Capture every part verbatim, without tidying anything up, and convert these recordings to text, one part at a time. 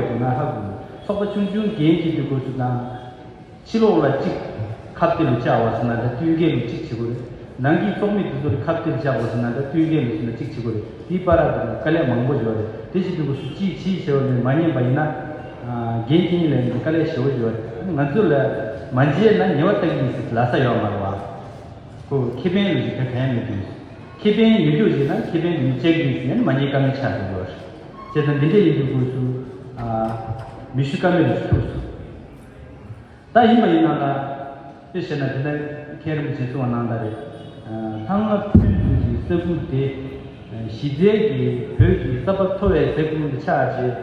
ཡོད་ན་ཧ་གོ། ཚོགས་པ་ཆུང་ཆུང་རྒན་གྱི་དུས་སྐབས་སུ་དང་། ཕྱི་ལོགས་ལ་གཅིག་ཁ་གཏད་ལ་བཅར་བ་ཟེར་ན་ད་བསྟུན་མཁས་ལ་གཅིག་བྱེད་དགོས་རེད། ནང་གི་ཚོགས་མི་དེ་ཚོ་ལ་ཁ་གཏད་ལ་བཅར་བ་ཟེར་ན་ད་བསྟུན་མཁས་ལ་ཟེར་ན་གཅིག་བྱེད་དགོས་རེད། དེའི་བར་དུ་དཀའ་ལས་མང་པོ་ཡོད་རེད། དེ་བྱེད་དུས་སྐབས་སུ་གཅིག་གཅིག་བྱས་པ་ནས་མ་ཉན་པ་ཡིན་ན། རྒན་གྱི་ཉིན་ལས་ནས་དཀའ་ལས་ཞེ་པོ་ཡོད་རེད། ང་ཚོ་ལ་མ་མཇལ་ན་ཉེས་པ་ལྟ་གི་ཡིན་ཟེར་ལབ་ས་ཡོད་མ་རེད་བ། ཁོ་ཁེ་ཕན་ལ་ཞིག་ད་གང་ཡང་མི་འདུག་ཁེ་ཕན་ཡོད་རྒྱུ་ཞིག་ན་ཁེ་ཕན་དེ་ཉིད་བཅད་ཀྱི་ཡིན་ཟེར་ནས་མ་ཉེས་ཀ་མེད་ཆགས་འགྲོ་གི་རེད། བྱས་ཙང་འདི་འདྲ་ཡིན་དུས་སྐབས་སུ། མི་ཞུ་ཀ་མེད་ལ་ཞུ་ཐུབ་སོང་། ད་ཡིན་པ་ཡིན་ན་ལ། དཔེ་བཤད་ན་དེ་འདྲ་མཁན་རིན་པོ་ཆེས་གསུངས་པ་ནང་ལྟར་རེད། ལྷ་ང་ཕུན་ཚོགས་ཀྱི་ས་ཁུལ་དེ། གཞི་རྩའི་གི་བོད་ཀྱི་ས་བབ་མཐོ་བའི་ས་ཁུལ་དུ་ཆགས་རྗེས།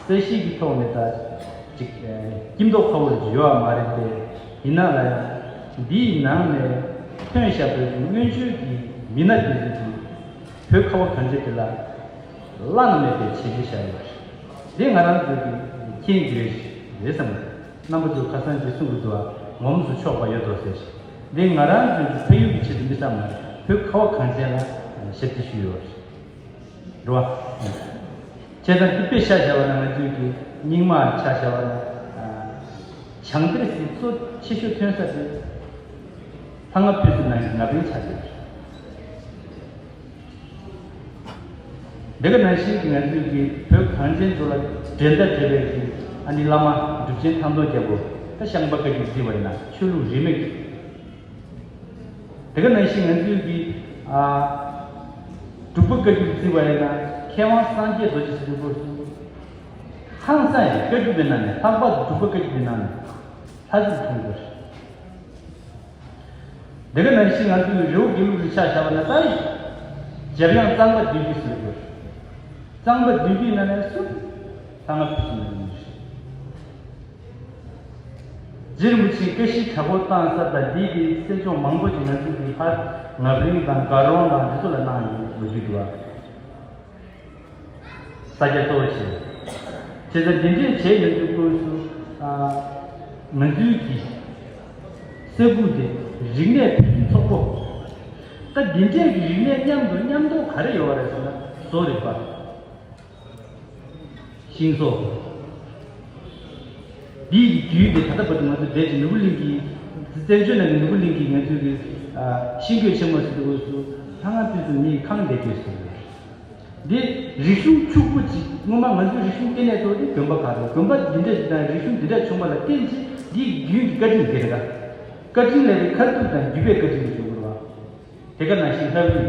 ས་གཞི་གི་ཐོག་ནས་ད་ཅིག་སྐྱིད་མདོག་ཁ་པོ་ཡོད་པ་མ་རེད་དེ། ཡིན་ན་ལ་ཡང་འདིའི་ནང་ནས་ཐོན་བཞག་པའི་སྔོན་བྱོན་གྱི་མི་སྣ་དེ་ཚོས་ཀྱི་བོད་ཁ་བ་གངས་ཅན་དེ་ལ་བླ་ན་མེད་པའི་བྱས་རྗེས་བཞག་ཡོད་པ་རེད། འདི་ང་རང་ཚོས་ཀྱི་མཁྱེན་དགོས་རེད་བསམ་གི། རྣམ་པ་ཚོ་ཁ་སང་གི་གསུང་གི་འདུག་བ། ངོམ་སུ་ཆོག་པ་ཡོད་དོ་ཟེར། འདི་ང་རང་ཚོའི་ཕ་ཡུལ་གྱི་ཆེད་དུ་མི་བསམ་ན་བོད་ཁ་བ་གངས་ཅན་ལ་ཞབས་ཕྱི་ཞུས་ཡོད་རེད། འགྲོ་བ། བྱས་ཙང་དེ་དཔེ་ཆ་བཞག་པ་ན་ང་ཚོའི་གི་རྙིང་མ་ཆ་བཞག་པ་ན། བྱང་གཏེར་ཟེར་གཙོ་ཆེ་ཤོས་ཐོན་ས་དེ་ལྷ་ང་ཕུན་ཚོགས་ནང་གི་ང་བན་ཆ་དེ་རེད། འདི་ག་ནང་བཞིན་གྱི་ང་ཚོས་ཀྱི་བོད་གངས་ཅན་ཚོ་ལ་འགྲན་ཟླ་བྲལ་བའི་གི་ཨ་ནི་བླ་མ་གྲུབ་ཆེན་ཐང་སྟོང་རྒྱལ་པོ་ད་ཤངས་པ་བཀའ་བརྒྱུད་བརྩི་བ་ཡིན་ན་ཆོས་ལུགས་རིས་མེད་ཀྱི། འདི་ག་ནང་བཞིན་ང་ཚོས་ཀྱི་ཨ། འབྲུག་པ་བཀའ་བརྒྱུད་བརྩི་བ་ཡིན་ན་མཁས་དབང་སངས་རྒྱས་རྡོ་རྗེ་ཟེར་དུས་སྐབས་སུ། ཧང་སང་ཡང་བཀའ་བརྒྱུད་པའི་ནང་ནས་ལྷག་པར་དུ་འབྲུག་པ་བཀའ་བརྒྱུད་པའི་ནང་ནས་ལྷ་ཚིག་མཐོང་དགོས། འདི་ག་ནང་བཞིན་ང་ཚོའི་རི་བོ་དགེ་ལུགས་རི་ཆ་བཞག་པ་ན་ད་ཡིན། འཇམ་དབྱངས་གཙང་པ་བདུན་བརྒྱུད་ཟེར་དགོས། གཙང་པ་བདུན་བརྒྱུད་ནང་ནས་སུ། ལྷ་ང་ཕུན་ཚོགས་ནས་ཡིན། རྗེ་རིན་པོ་ཆེས་བཀའ་བཞི་དྲག་པོ་བཏང་ས་དང་འདི་གི་གསན་སྦྱོང་མང་པོ་ཞིག་ང་ཚོའི་གི་ཧར་ངག་རིང་དང་དགའ་རོང་དང་འདི་ཚོ་ལ་གནང་ཡོད་ལོ་རྒྱུས་འདུག་བ། ས་སྐྱ་གཙོ་བོ་བྱས། བྱས་ཙང་འདི་འདྲས་བྱས་ཡོང་དུས་སྐབས་སུ། ང་ཚོའི་གི་ས་ཁུལ་དེ་རིག་གནས་ཕུན་སུམ་ཚོགས་པོ། ད་འདི་འདྲས་ཀྱི་རིག་གནས་མཉམ་དུ་མཉམ་དུ་ག་རེ་ཡོད་པ་རེད་ཟེར་ན་བཟོ་རིག་པ། ཤིང་བཟོ། འདིའི་རྒྱུད་དེ་ད་ལྟ་བར་དུ་ང་ཚོ་བསྡད་ཀྱི་ནོར་བུ་གླིང་གི། བཙན་བྱོལ་ནང་གི་ནོར་བུ་གླིང་གི་ང་ཚོའི་གི། ཤིང་བརྐོས་ཆེན་མོ་ཟེར་དུས་སྐབས་སུ་ལྷ་ང་ཕུན་ཚོགས་གཉིས་ཁང་བསྡད་དགོས་ཟེར་བ་རེད། འདི་རིག་གཞུང་ཕྱུག་པོ་ཅིག་སྔོན་མ་ང་ཚོའི་རིག་གཞུང་ལྟེ་གནས་གཙོ་བོ་དེ་དགོན་པ་ཁག་རེད། དགོན་པ་འདི་འདྲ་ཞིག་དང་རིག་གཞུང་འདི་འདྲ་བྱུང་བ་ལ་བརྟེན་ཅིང་འདིའི་རྒྱུན་གྱི་བཀའ་དྲིན་འདི་རེད་ད། བཀའ་དྲིན་ལས་པའི་ཁ་ཐུག་དང་བརྒྱུད་པའི་བཀའ་དྲིན་གྱི་འབྱུང་བ་རེད་བ། དེ་ག་ནང་བཞིན་ལྷ་བྲིས།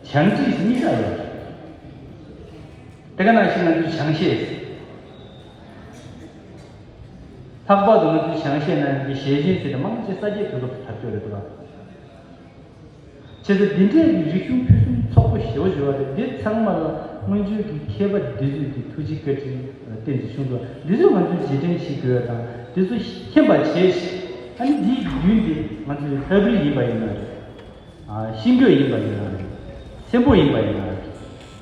བྱང་བྲིས་གཉིས་ཆ་ཡོད། དེ་ག་ནང་བཞིན་ང་ཚོའི་བྱང་ཤེས། ལྷག་པར་དུ་ང་ཚོའི་བྱང་ཤེས་ནང་གི་ཞལ་ཆེམས་ཟེར་ཏེ་མང་ཆེ་ས་སྐྱའི་དུས་སྐབས་སུ་དར་ཁྱབ་རེད་འདུག་བ། བྱས་ཙང་འདི་འདྲའི་གི་རིག་གཞུང་ཕུན་སུམ་ཚོགས་པོ་ཞེ་པོ་ཅིག་ཡོད་རེད། འདི་ཚང་མ་ལ་སྔོན་བྱོན་གྱི་མཁས་པ་འདི་ཚོས་ཀྱི་ཐུགས་རྗེ་བཀའ་དྲིན་བརྟེན་ཅིང་བྱུང་འདུག་འདི་ཚོ་ང་ཚོས་རྗེས་དྲན་བྱེད་དགོས་པ་དང་འདི་ཚོ་མཁྱེན་པ་བྱས་ཤིང་ཨ་ནི་འདིའི་རྒྱུན་འདི་ང་ཚོས་ལྷ་བྲིས་ཡིན་པ་ཡིན་ན་རེད། ཤིང་བརྐོས་ཡིན་པ་ཡིན་ན་རེད། ཚེམ་བུ་ཡིན་པ་ཡིན་ན་རེད།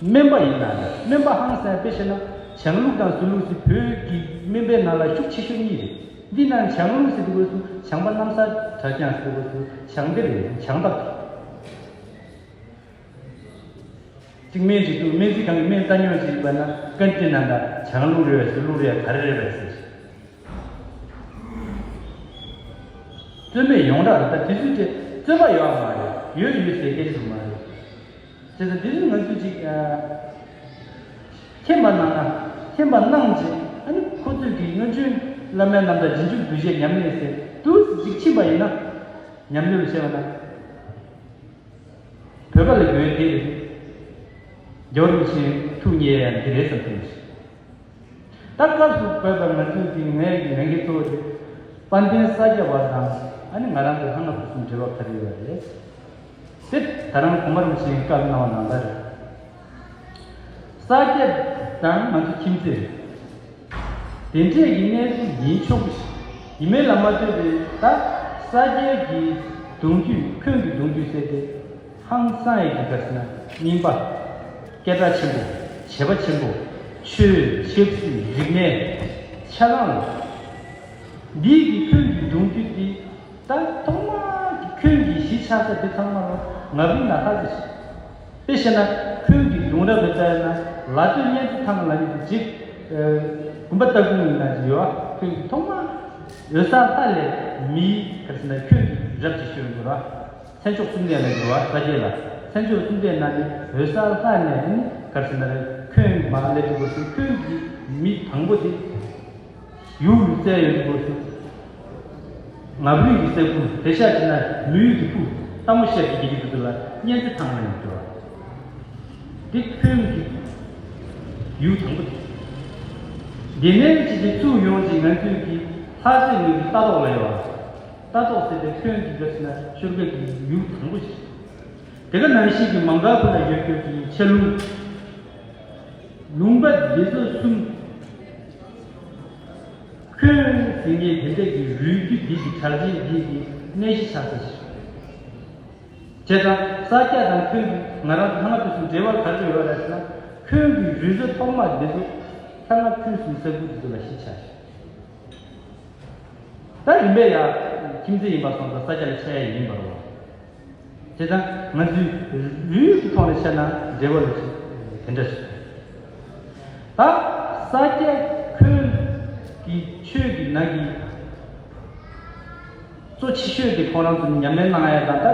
སྨན་པ་ཡིན་ན་རེད། སྨན་པ་ཧང་སང་དཔེ་བཤད་ན་བྱང་ལུགས་དང་ཟུར་ལུགས་ཟེར་བོད་ཀྱི་སྨན་པའི་ནང་ལ་ཤུགས་ཆེ་ཤོས་གཉིས་རེད། འདི་ནང་བྱང་ལུགས་ཟེར་དུས་སྐབས་སུ་བྱང་པ་གནམ་ས་གྲགས་ཅན་ཟེར་དུས་སྐབས་སུ་བྱང་གཏེར་རེད། བྱང་ཐབས། གཅིག་སྨན་ཅིག་འདུག་སྨན་རྩིས་ཁང་གི་སྨན་ལྟ་མྱོང་ཅིག་ཡིན་པ་ན་བཀའ་འདྲི་གནང་དང་བྱང་ལུགས་རེད་པས་ཟུར་ལུགས་རེད་ག་རེ་རེད་པས་ཟེར། རྩོད་མེད་ཡོངས་གྲགས་རེད། ད་དེ་ཚོའི་གྲས་རྩོད་པ་ཡོད་མ་རེད། ཡོད་ཡོད་ཟེར་སྐད་ཆ་ཞིག་མ་རེད། བྱས་ཙང་དེ་ཚོ་ང་ཚོས་ཅིག་མཁྱེན་པ་གནང་ན་མཁྱེན་པ་གནང་རྗེས་ཨ་ནི་ཁོ་ཚོས་ཀྱི་སྔོན་བྱོན་བླ་མའི་རྣམ་ཐར་རྗེས་འཇུག་གདུལ་བྱའི་ཉམས་ལེན་ཟེར་དུས་ཅིག་ཕྱིན་པ་ཡིན་ན་ཉམས་ལེན་བྱས་པ་ན། བོད་པ་ལ་དགོས་དེ་རེད། རྒྱལ་བ་རིན་པོ་ཆེའི་ཐུགས་མཉེས་ཡ་འདི་རེད་བསམ་གྱི་ཡོད། ད་སྐབས་སུ་བབས་པ་ང་ཚོས་ཀྱི་ངའི་ལས་འགན་གཙོ་བོ་དེ་དཔལ་ལྡན་ས་སྐྱ་བ་དང་ཨ་ནི་ང་རང་གི་ལྷ་ང་ཕུན་སུམ་འབྲེལ་བ་ག་རེ་ཡོད་པ་རེད། དེ་ད་རང་གོང་མ་རིན་པོ་ཆེའི་བཀའ་གནང་བ་ནང་ལྟར་རེད། ས་སྐྱ་དང་ང་ཚོ་ཁྱིམ་མཚེས་རེད། དེ་འདྲས་ཀྱི་གནས་ཚུལ་ཡིན་ཆོག་གི་ཡིན་མིན་ལ་མ་ལྟོས་པའི་ད་ས་སྐྱའི་གི་གདུང་རྒྱུད་ཁོན་གྱི་གདུང་རྒྱུད་ཟེར་ཏེ་ཧང་སང་ཡི་གི་ག་ཟེར་ན་རྙིང་པ། སྐད་གྲགས་ཆེན་པོ། བྱེད་པ་ཆེན་པོ། ཆོས། ཆབ་སྲིད། རིག་གནས། ཆ་ཚང་། འདིའི་གི་ཁོན་གྱི་གདུང་རྒྱུད་འདི་ད་ཐོག་མ་གི་ཁོན་གྱི་གཞི་ཆགས་ས་འདི་ཚང་མ་ལ་ང་བིན་ན་ཧ་ཟེར་ཞིག་དཔེ་བཤད་ན་ཁོན་གྱི་གདུང་རབས་ལ་བལྟས་ན་ལ་སྟོད་སྙན་ཚིག་ཐང་ལ་ནི་འདི་གཅིག་བུམ་པ་ལྟ་བུ་ཡིན་ན་ཡོད། ཁྱོད་ཀྱི་ཐོག་མ་འོད་གསལ་ལྟ་ལས་མིའི་ག་རེ་ཟེར་ན་ཁྱོད་ཀྱི་རབ་ཀྱི་ཤོད་འགྱུར་བ། མཚན་མཆོག་གསུམ་ལྡན་ལ་འགྱུར་བ་ས་སྐྱ་ལ། མཚན་མཆོག་གསུམ་ལྡན་ན་ནི་འོད་གསལ་ལྟ་ནས་ནི་ག་རེ་ཟེར་ན་ཁྱོད་མ་སླེབས་དུས་སུ་ཁྱོད་ཀྱི་མི་དང་པོ་དེ། ཡུལ་རྩལ་ཡོད་དགོས་སུ། ང་བུའི་གི་སྲས་བུ་དེ་ཤ་ཅི་ན་མུའི་གི་བུ་ལྟ་མོ་བཤད་ཀྱི་གི་གི་དུ་ལ་གཉན་ཚེ་ཐང་ལ་ཡོད་དོ། འདི་ཁྱོད་ཀྱི་ཡུལ་དང་པོ་དེ། འདི་ནས་ཅི་ཅི་ཚུགས་ཡོང་ཅི་ང་ཚོས་ཀྱི་ལྷ་རྩེ་ངོས་ཀྱི་ལྟ་རྟོག་ལ་ཡོད། ལྟ་རྟོག་ཟེར་ཏེ་ཁྱོད་ཀྱི་ག་ཟེར་ན་ཤོར་ག་གི་ཡུལ་དང་པོ་ཞིག་དེ་ག་ནང་བཞིན་གྱི་མང་ག་བུ་ལ་ཡོད་སྐྱོད་ཀྱི་ཆ་ལུང་། ལུང་པ་འདི་ཚོ་གསུམ། ཁྱོད་ཟིན་ངེས་དེ་འདྲ་གི་རུས་རྒྱུད་འདི་གི་གྲགས་ཅན་འདི་གི་གནས་གཞི་ཆགས་ས་ཞིག་བྱས་ཙང་ས་སྐྱ་དང་ཁྱོད་ཀྱི་ང་རང་ཚོ་ལྷ་ང་ཚོ་གསུམ་འབྲེལ་བ་ག་རེ་ཡོད་རེད་ཟེར་ན། ཁྱོད་ཀྱི་རུས་ཚོ་ཐོག་མ་འདི་ཚོ་ལྷ་ང་ཁྱོད་གསུམ་ས་ཁུལ་འདི་ཚོ་ལ་གཞི་ཆགས་ཤིང་། ད་རིམ་པས་ཡང་ཁྱིམ་མཚེས་ཡིན་པ་སོང་ཙང་ས་སྐྱ་ལ་ཆགས་ཡ་ཡིན་པ་རེད། བྱས་ཙང་ང་ཚོའི་རུས་ཀྱི་ཐོག་ནས་བཤད་ན་འབྲེལ་བ་ལ་ཅིག་དེ་འདྲ་ཞིག་ད་ས་སྐྱ་ཁོལ་གྱི་ཆོས་ཀྱི་ནང་གི་གཙོ་ཆེ་ཤོས་དེ་ཁོང་རང་ཚོ་ཉམས་ལེན་གནང་ཡ་དང་ད་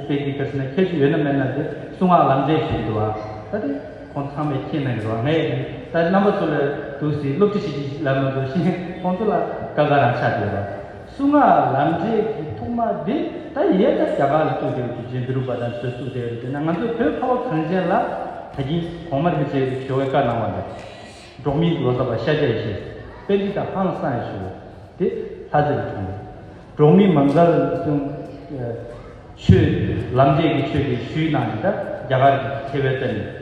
དཔེ་དེ་ག་ཟེར་ན་ཁྱད་ཆོས་ཡོད་ན་མེད་ན་དེ་གསུང་ངག་ལམ་འབྲས་ཞིག་འདུག་བ། ད་དེ་ཁོང་ཚང་མས་མཁྱེན་གནང་གི་རེད་བ། ངས་ད་རྣམ་པ་ཚོ་ལ་འདུག་སེ་སློབ་ཁྲིད་བྱེད་ཀྱི་ལབ་མ་གཏོགས་གཞན་ཁོང་ཚོ་ལ་དཀའ་ཁག་རང་ཆགས་བསྡད་ཡོད་རེད། གསུང་ངག་ལམ་འབྲས་ཀྱི་ཐོག་མ་འདི་ད་ཡས་ད་རྒྱ་གར་ལ་བཙུགས་བསྡད་ཡོད་དུས་རྗེ་བི་རུ་པ་དང་ཚོས་བཙུགས་བསྡད་ཡོད་དེ་ན་ང་ཚོ་བོད་ཁ་བ་གངས་ཅན་ལ་ད་གིན་གོང་མ་རིན་པོ་ཆེ་ཞུ་བའི་བཀའ་གནང་བ་འདྲ། འབྲོག་མིའི་ལོ་ཙཱ་བ་ཤཱཀྱ་ཡེ་ཤེས་པཎྜི་ཏ་ཧང་སངས་ཞུ་བ་དེ་ལྷ་རྩེ་རུ་འཁྲུངས། འབྲོག་མི་མང་གལ་གསུང་ཆོས་ལམ་འབྲས་ཀྱི་ཆོས་དེ་ཞུས་གནང་ཡིན་ད་རྒྱ་གར་གྱི་མཁས་པའི་རྩ་ནས།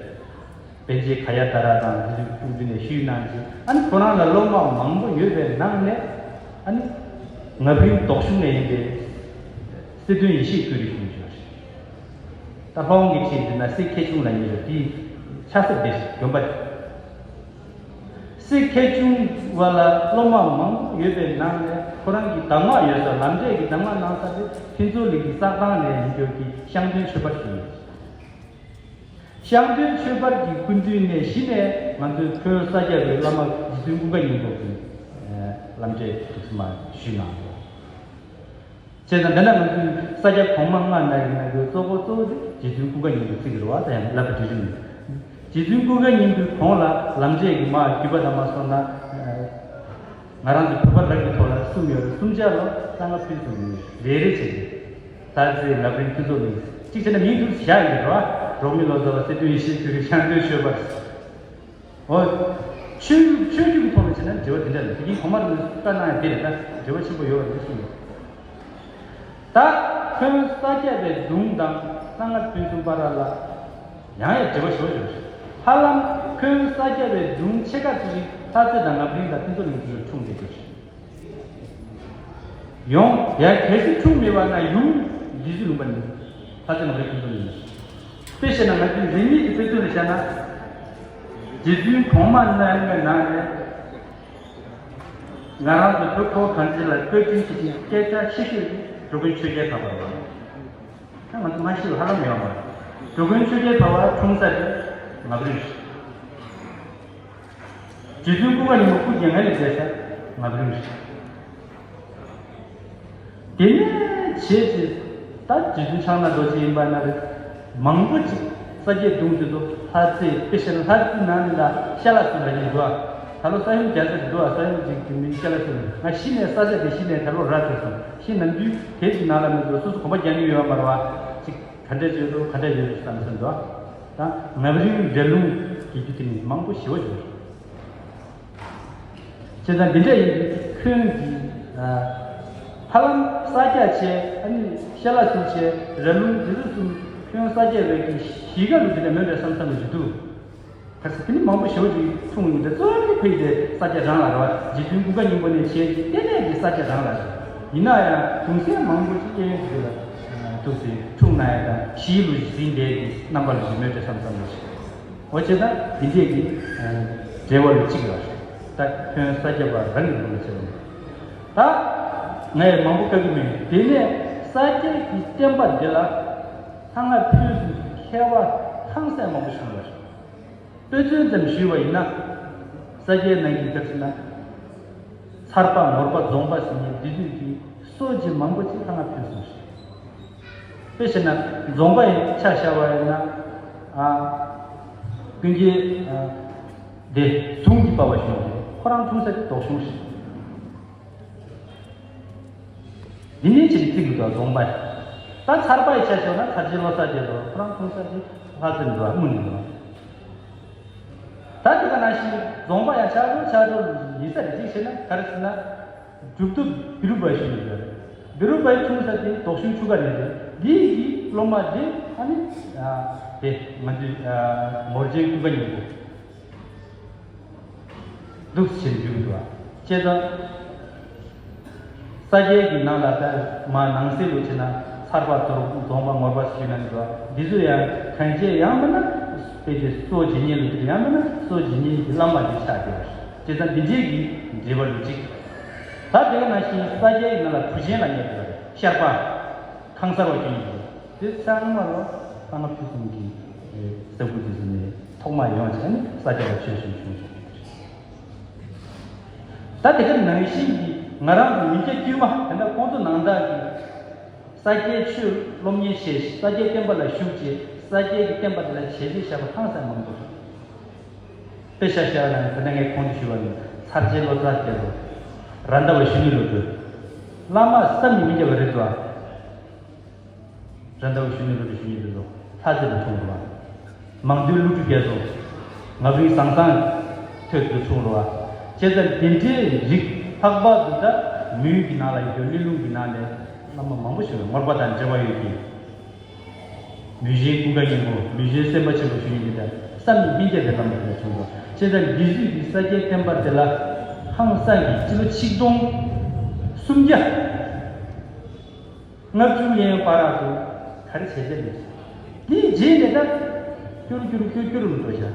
པཎ་ཆེན་ག་ཡ་དྷ་ར་དང་འདི་ཚོའི་དབུ་འཛིན་ནས་ཞུས་གནང་རྗེས་ཨ་ནི་ཁོ་རང་ལ་སློབ་མ་མང་པོ་ཡོད་པའི་ནང་ནས་ཨ་ནི་ངག་དབང་ལྡོག་ཕྱོགས་ནས་ཡིན་པའི་སི་ཏུ་ཡེ་ཤེས་ཀུན་རིག་གསུང་ཞུ་བ་རེད། ད་ལྷ་དབང་གི་ཁྲིད་འདི་ན་སི་མཁས་ཆུང་ལ་ཉེ་རུ་དེའི་ཕྱག་ས་འདིར་དགོན་པ་རེད། སི་མཁས་ཆུང་བ་ལ་སློབ་མ་མང་པོ་ཡོད་པའི་ནང་ནས་ཁོ་རང་གི་གདམས་ངག་ཡོད་ས་ལམ་འབྲས་ཀྱི་གདམས་ངག་གནང་ས་དེ་ཕུན་ཚོགས་གླིང་གི་བསགས་སྟངས་ནས་ཡིན་རྒྱུ་གི་ཤངས་སྟོན་ཆོས་འཕེལ་ཞུ་ཡིན། ཤངས་སྟོན་ཆོས་འཕེལ་གྱི་སྐུ་མདུན་ནས་གཞི་ནས་ང་ཚོའི་ཁོའི་ས་སྐྱ་པའི་བླ་མ་རྗེ་བཙུན་ཀུན་དགའ་སྙིང་པོ་གིས་ལམ་འབྲས་ཐུགས་སུ་མ་ཞུས་གནང་འདུག་བྱས་ཙང་འདི་ན་ང་ཚོའི་ས་སྐྱ་གོང་མ་ལྔ་ན་ཡིན་ན་འདི་གཙོ་བོ་གཙོ་བོ་དེ་རྗེ་བཙུན་ཀུན་དགའ་སྙིང་པོ་བརྩི་གི་རེད་བ། ད་ཡང་ལབ་པ་དུས་རིང་རྗེ་བཙུན་ཀུན་དགའ་སྙིང་པོའི་གོང་ལ་ལམ་འབྲས་ཀྱི་མ་བརྒྱུད་པ་དང་མ་སོང་ན། ང་རང་ཚོ་བོད་པ་རང་གི་ཐོག་ལ་གསུམ་ཡོད་རེད། གསུམ་ཆ་ལ་གསང་སྔགས་ཕུན་སུམ་ཚོགས་རེ་རེ་བྱས་ཏེ། ལྷ་རྩེ་ངག་དབང་ཕུན་ཚོགས་གླིང་གཅིག་བྱས་ན་མིང་དུ་བཞག་ཡོད་རེད་བ། འབྲོག་མི་ལོ་ཙཱ་བ་སི་ཏུ་ཡེ་ཤེས་ཀུན་རིག་ཤངས་སྟོན་ཆོས་འཕེལ། འོ། ཆོས་ཆོས་བརྒྱུད་ཀྱི་ཐོག་ནས་བྱས་ན་འབྲེལ་བ་དེ་འདྲ་རེད། དེ་གིན་གོང་མ་རིན་པོ་ཆེས་བཀའ་གནང་ཡ་དེ་རེད། ད་འབྲེལ་བ་ཆེན་པོ་ཡོད་རེད་གསུངས་ཡོད། ད་ཁོང་ས་སྐྱ་པའི་གདུང་དང་གསང་སྔགས་ཕུན་སུམ་བར་ལ་ཡང་ཡང་འབྲེལ་བ་ཞུ་བ་ཞུ་བ་ཞུ། ཧ་ལམ་ཁོང་ས་སྐྱ་པའི་གདུང་ཆེ་ཁག་ཅིག་ལྷ་རྩེ་དང་ངག་དབང་དང་ཕུན་ཚོགས་གླིང་དུ་འཁྲུངས་བསྡད་ཀྱི་ཡོང་། ཡང་གལ་སྲིད་འཁྲུངས་མེད་པ་ན་ཡུམ་འདི་ཚོའི་ལུང་པ་ནི་ལྷ་རྩེ་ངག་དབང་ཕུན་ཚོགས་གླིང་ཡིན། དཔེ་བཤད་ན་ང་ཚོའི་རིག་གནས་ཀྱི་དཔེ་མཚོན་ལ་བཞག་ན། རྗེ་བཙུན་གོང་མ་རྣམས་ཀྱི་ནང་ནས། ང་རང་ཚོ་བོད་ཁོ་གངས་ཅན་ལ་བཀའ་དྲིན་ཆེ་ཞིང་སྐད་གྲགས་ཆེ་ཤོས་ཀྱི་འགྲོ་མགོན་ཆོས་རྒྱལ་འཕགས་པ་རེད། ད་ང་ཚོ་མ་ཤེས་པ་ཧ་ལམ་ཡོད་མ་རེད། འགྲོ་མགོན་ཆོས་རྒྱལ་འཕགས་པ་འཁྲུངས་ས་དེ་ངག་དབང་རེད། རྗེ་བཙུན་ཀུན་དགའ་སྙིང་པོ་སྐུ་རྒྱལ་ལ་མཛད་ས་ངག་དབང་རེད། དེ་ནས་བྱས་ཏེ་ད་རྗེ་བཙུན་ཕྱག་ན་རྡོ་རྗེ་ཡིན་པ་ན་རེད། མང་པོ་ཅིག་ས་སྐྱའི་གདུང་དེ་ཚོ་ལྷ་རྩེ་དཔེ་བཤད་ན་ལྷ་རྩེ་ནང་ནས་ལ་ཤ་ལ་སུ་ལ་ཡིན་འགྲོ། ད་ལོ་ས་ཡོམ་རྒྱག་ས་རེད་འགྲོ། ས་ཡོམ་ཅིག་གི་མིང་ཤ་ལ་སུ་ལ་ང་གཞི་ནས་ས་ཆ་དེ་གཞི་ནས་ད་ལོ་ར་ཐོས་སོང་། གཞི་ནམ་རྒྱུན་དེབ་ཀྱི་ནང་ལ་མི་འགྲོ། སོ་སོ་གོམ་པ་རྒྱག་མྱོང་ཡོད་མ་རེད་བ། ཅིག་ག་འདྲས་བྱས་འགྲོ་ག་འདྲས་ཡོད་བསམ་བསམ་འགྲོ། ད་ངག་དབང་ར་ལུང་གི་རྒྱུད་དེ་ནི་མང་པོ་ཞེ་པོ་ཡོད་རེད། བྱས་ཙང་འདི་འདྲ་ཡིན་དུས་ཁྱོད་ཀྱིས་ཧ་ལམ་ས་སྐྱ་བྱས། ཨ་ནི་ཤ་ལ་སུ་བྱས། ར་ལུང་འདི་ཚོ་གསུམ་ཁྱོད་ས་སྐྱ་བའི་གི་གཞིས་ཀ་ལུ་འདི་འདྲ་མེད་འདྲ་བསམ་བསམ་ལ་ཞུ་དུས། ག་ས་དེ་ནི་མང་པོ་ཞེ་པོ་ཅིག་འཁྲུངས་ཡོང་དུས་གཙོ་བོ་ནི་ཕ་གི་དེ་ས་སྐྱ་རང་ལ་རེད་བ། རྗེ་བཙུན་ཀུན་དགའ་སྙིང་པོ་ནས་བྱས་ཏེ་ལྟེ་གནས་ཀྱི་ས་སྐྱ་རང་ལ་རེད། ཡིན་ན་ཡང་གདུང་སྲས་མང་པོ་ཅིག་སྐྱེ་ཡོང་དུས་ལ་འདུག་སེ་འཁྲུངས་གནང་ཡ་དང་གཞིས་ལུ་ཟིན་བསྡད་ཀྱི་རྣམ་པ་ལ་ཞིག་མེད་འདྲ་བསམ་བསམ་ལ་ཞིག་འོ་བྱས་ཙང་འདི་འདྲས་ཀྱི་འབྲེལ་བ་ལ་གཅིག་ལ། ད་ཁྱོད་ས་སྐྱ་པ་རང་གི་ལུང་ལ་བྱེད་པ་མེད། ད་ངས་མང་པོ་བཀའ་གི་མེད། དེ་ནས་ས་སྐྱ་གི་བསྟན་པ་འདི་ལ་ལྷ་སྔགས་ཕུན་སུམ་མཁས་པ་ཧང་སངས་མང་པོ་བྱུང་བ་རེད། དཔེ་མཚོན་ཙམ་ཞུས་པ་ཡིན་ན། ས་ ས་སྐྱའི་ནང་གི་སྐབས་སུ་ན། ཚར་པ་ངོར་པ་རྫོང་པ་ཟེར་ནས་འདི་དུས་ཀྱི་སྲོལ་རྒྱུན་མང་པོ་ཅིག་ལྷ་ང་ཕུལ་སོང་ཞིང་། དཔེ་བཤད་ན་རྫོང་པ་ཡི་ཆ་བཞག་པ་ཡིན་ན། ཨ། ཀུན་གྱི་ཨ། དེ་ཟུང་གི་པ་བ་ཞུ་ཁོ་རང་འཁྲུངས་ས་དེ་དོག་གཞུང་ཞིག་འདི་ནས་ཅིག་བརྩི་དགོས་དོ་རྫོང་པ་ཡི། ད་ཚར་པ་ཡི་ཆ་བཞག་ན་ཚར་གཅོད་ལོ་ཙཱ་བྱས་དོ་ཁོ་རང་འཁྲུངས་ས་དེ་ལྷ་རྩེ་འགྲོ་བ་དངོས་ནས་འགྲོ་བ། ད་དེ་ག་ནང་བཞིན་རྫོང་པ་ཡང་ཆགས་འགྲོ་ཆགས་འགྲོ་ཡིན་ས་རེད། གཅིག་བྱས་ན་ག་རེ་ཟེར་ན། གྲུབ་ཐོབ་བི་རུ་པ་ཞུ་ཡི་ཡོད་རེད། བི་རུ་པའི་འཁྲུངས་ས་དེ་དོག་གཞུང་ཆུ་ཁ་ནས་རེད། འདི་ཡི་སློབ་མ་དེ་ཨ་ནི་ཨ་དེ་ང་ཚོའི་ཨ་ངོར་ཆེན་ཀུན་དགའ་སྙིང་པོ་འདུག་ཟེར་འཇུག་འདུག་བ། བྱས་ཙང་། ས་སྐྱའི་གི་ནང་ལ་ད་མ་ནང་གསེས་ལོ་ཆེ་ན་ཚར་པ་རྫོང་རྫོང་པ་ངོར་པ་ཞུས་ན་འདུག་བ། འདི་ཚོ་ཡང་གང་བྱས་ཡང་མིན་ན་དཔེ་དེ་གཙོ་བྱེད་མཁན་ལོ་དེ་ཡང་མིན་ན་གཙོ་བྱེད་མཁན་གྱི་བླ་མ་དེ་ཆགས་བསྡད་པ་རེད། བྱས་ཙང་འདི་འདྲའི་གི་འབྲེལ་བ་ལོ་གཅིག་ད་དེ་ག་ནང་བཞིན་ས་སྐྱའི་ནང་ལ་བུ་ཆེན་ལ་ཉེ་དུ་བ་རེད། ཤར་པ། ཁང་གསར་བ་ཁྱོད་ཡིན་དེ་ཚང་མ་ལོ་ལྷ་ང་ཕུན་སུམ་གྱི་ས་ཁུལ་དེ་ཚོ་ནས་ཐོག་མ་ཡོང་བྱས་ནས་ས་སྐྱ་ལ་ཆོས་ཞུ་བྱུང་སོང་། ད་དེ་ག་ནང་བཞིན་གྱི་ང་རང་ཚོ་མི་སྐྱ་དཀྱུས་མ་དེ་འདྲ་ཁོང་ཚོ་ནང་དག་གི་ས་སྐྱའི་ཆོས་སློབ་གཉེར་བྱས་ཤིང་ས་སྐྱའི་བསྟན་པ་ལ་ཞུགས་བྱས་ས་སྐྱའི་གི་བསྟན་པ་དེ་ལ་བྱས་རྗེས་བཞག་པ་ཧང་སང་མང་པོ་རེད། དཔེ་ཆ་བཞག་ན་ད་ལྟ་ངས་གོང་དུ་ཞུས་པ་ནི་ཚར་གཅོད་ལོ་ཙཱ་བྱས་རོ། ར་མདའ་བ་གཞོན་ནུ་ལོ་དྲུག་བླ་མ་བསམ་གྱིས་མི་ཁྱབ་པ་རེད་དོ། ར་མདའ་བ་གཞོན་ནུ་ལོ་དྲུག་གཞོན་ནུ་ལོ་ལྷ་རྩེ་ལ་འཁྲུངས་འགྲོ་བ། མང་ཐོས་ཀླུ་སྒྲུབ་རྒྱ་མཚོ། ང་བུའི་ཟང་ཟང་ཐོད་དུ་འཁྲུངས་འགྲོ་བ། བྱས་ཙང་དེ་འདྲའི་རིགས་ལྷག་པར་དུ་ད་མུའུ་གི་ནང་ལ་ཡོད་གླིང་ལུང་གི་ནང་ནས་བླ་མ་མང་པོ་ཞིག་ངོར་པ་དང་འབྲེལ་བ་ཡོད་ཀྱི། མུས་ཆེན་ཀུན་དགའ་སྙིང་པོ། མུས་ཆེན་སེམས་དཔའ་ཆེན་པོ་ཞུ་ཡིན་འདི་ལྟར་བསམ་གྱིས་མི་ཁྱབ་པའི་བླ་མ་དེ་ལ་བྱུང་འགྲོ། བྱས་ཙང་འདི་ཚོས་ཀྱི་ས་སྐྱའི་བསྟན་པ་དེ་ལ་ཧང་སང་གི་སྤྱི་ལོ་ཆིག་སྟོང་སུམ་བརྒྱ་ལྔ་བཅུ་ཡན་བར་དུ་ག་རེ་བྱས་བྱས་མེད། དེའི་རྗེས་ནས་ད་སྐྱུར་སྐྱུར་སྐྱུར་སྐྱུར་མི་འགྲོ་བྱ།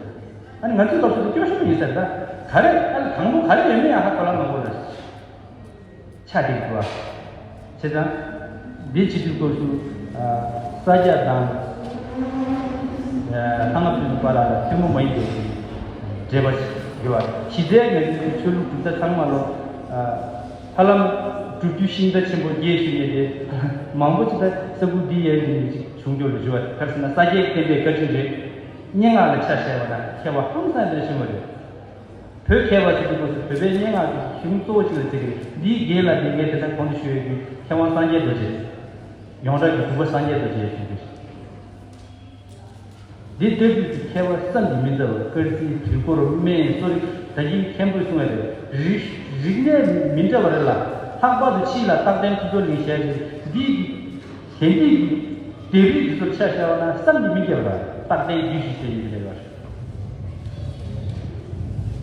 ཨ་ནི་ང་ཚོའི་སློབ་གསོ་དེ་སྐྱོ་ཤོས་ཡིན་ཟེར། ད་ག་རེ་ཨ་ནི་དང་པོ་ག་རེ་ཡོད་མེད་ཡང་ཧ་གོ་ལ་མ་གོ་ལ། ཆ་འགྲིག་འདུག་བ། བྱས་ཙང་། འདི་བྱེད་དུས་སྐབས་སུ། ས་སྐྱ་དང་། ལྷ་ང་ཕུན་སུམ་པ་ལ་ཐུན་མོང་མ་ཡིན་པའི་འབྲེལ་བ་ཞིག་ཡོད་པ། གཞི་རྩའི་ངེས་ལུགས་ཀྱི་ཆོས་ལུགས་གྲུབ་མཐའ་ཚང་མ་ལོ། ཧ་ལམ་སྒྲུབ་བརྒྱུད་ཤིང་རྟ་ཆེན་པོ་བརྒྱད་ཞུ་ཡས་དེ། མང་པོ་ཅིག་ད་ས་ཁུལ་འདི་ཡན་ནས་ཅིག་བྱུང་འགྱུར་ལ་ཞུ་བ་ག་རེ་ཟེར་ན་ས་སྐྱའི་བསྟན་པའི་བཀའ་དྲིན་རེད། སྙན་ངག་ལ་ཆ་བཞག་པ་ན་མཁས་པ་ཧང་སང་དེ་བྱུང་བ་རེད། བོད་མཁས་པ་ཟེར་དུས་སྐབས་སུ་བོད་པའི་སྙན་ངག་གི་གཞུང་གཙོ་བོ་གཅིག་ལ་བརྩི་གི་རེད། འདིའི་རྒན་ལ་འདི་ངས་དེ་ལྟར་གོང་དུ་ཞུས་ཡོད་ཀྱི་མཁས་དབང་སངས་རྒྱས་རྡོ་རྗེ། ཡོངས་གྲགས་ཀྱི་གྲུབ་པ་སངས་རྒྱས་རྡོ་རྗེ་ཞུ་རྒྱུ་རེད། འདི་ལྟ་བུའི་མཁས་པ་བསམ་གྱིས་མི་ཚར་བ་སྐར་རྩིས་དུས་འཁོར་སྨན་གསོ་རིག་ད་གིན་མཁན་པོས་གསུངས་པ་རེད། རིག་རིག་གནས་མི་འདྲ་བ་རེ་ལ་ལྷག་པར་དུ་ཕྱིས་ལ་རྟག་བརྟན་ཕུན་ཚོགས་གླིང་ཞལ་གྱི་འདི་གི་དེང་དུས་ཀྱི་ལྡེབས་རིས་འདི་ཚོར་ཆ་བཞག་པ་ན་བསམ་གྱིས་མི་ཁྱབ་པ་རྟག་བརྟན་རྒྱུད་བཞི་ཟེར་ཡིན་པ་རེད་བ།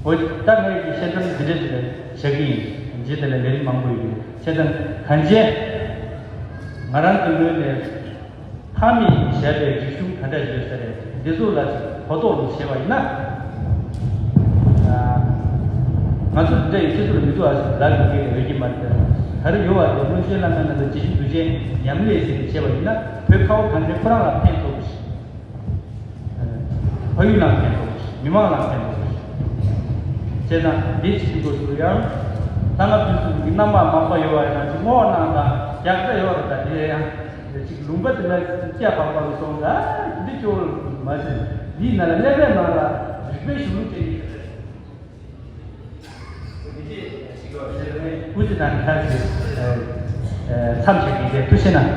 འོ་ད་ངས་ཀྱི་བཤད་གྲྭ་འདི་འདྲ་ཞིག་ལ་བྱ་གི་ཡིན། རྗེས་དེ་ལ་ལས་རིམ་མང་པོ་ཡོད་ཀྱི་བྱས་ཙང་གང་བྱས་ང་རང་གི་ངོས་ནས་ཕ་མས་བཞག་པའི་རིག་གཞུང་ག་འདྲ་ཡོད་ས་རེད། འདི་ཚོ་ལ་གོ་རྟོགས་ལུགས་བྱས་པ་ཡིན་ན། ང་ཚོ་འདི་འདྲ་ཡི་ཁྱེད་ཚོ་ལ་མི་ཚོ་ཨ་ཟེར་ལབ་ཡོད་ཀྱི་ཡོད་ཀྱི་མ་རེད། ད་རེས་ཡོད་བ་དེ་སྔོན་བྱོན་བླ་མ་རྣམས་དང་རྗེ་བཙུན་འདུས་བྱས་ཉམས་ལེན་ཟེར་ཏེ་བྱས་པ་ཡིན་ན་བོད་ཁ་བ་གངས་ཅན་ཁོ་རང་ལ་ཕན་ཐོགས་ཀྱི། ཕ་ཡུལ་ལ་ཕན་ཐོགས། མི་མང་ལ་ཕན་ཐོགས། བྱས་ཙང་འདི་བྱེད་དུས་སྐབས་སུ་ཡང་ལྷ་ང་ཕུན་སུམ་གྱི་རྣམ་པ་མང་པོ་ཡོད་པ་ཡིན་ན་ཅིག་བསྔོ་བ་གནང་དང་རྒྱག་ས་ཡོད་རེད། ད་དེ་ཡང་ཅིག་ལུང་པ་དེ་ལ་སྐྱ་བག་པ་ལ་སོང་ད་འདི་སྐྱོ་བོ་མ་ཟད་འདིའི་ནང་ལ་ཀླད་པའི་ནང་ལ་རིག་པའི་གཞུང་ལུགས་ཅན་ཡོད་རེད། ཀུ་ཅི་དང་ཁ་ཅིག་མཚམས་ཆགས་ཀྱི་རེད། ཐུགས་ཆེ་གནང་།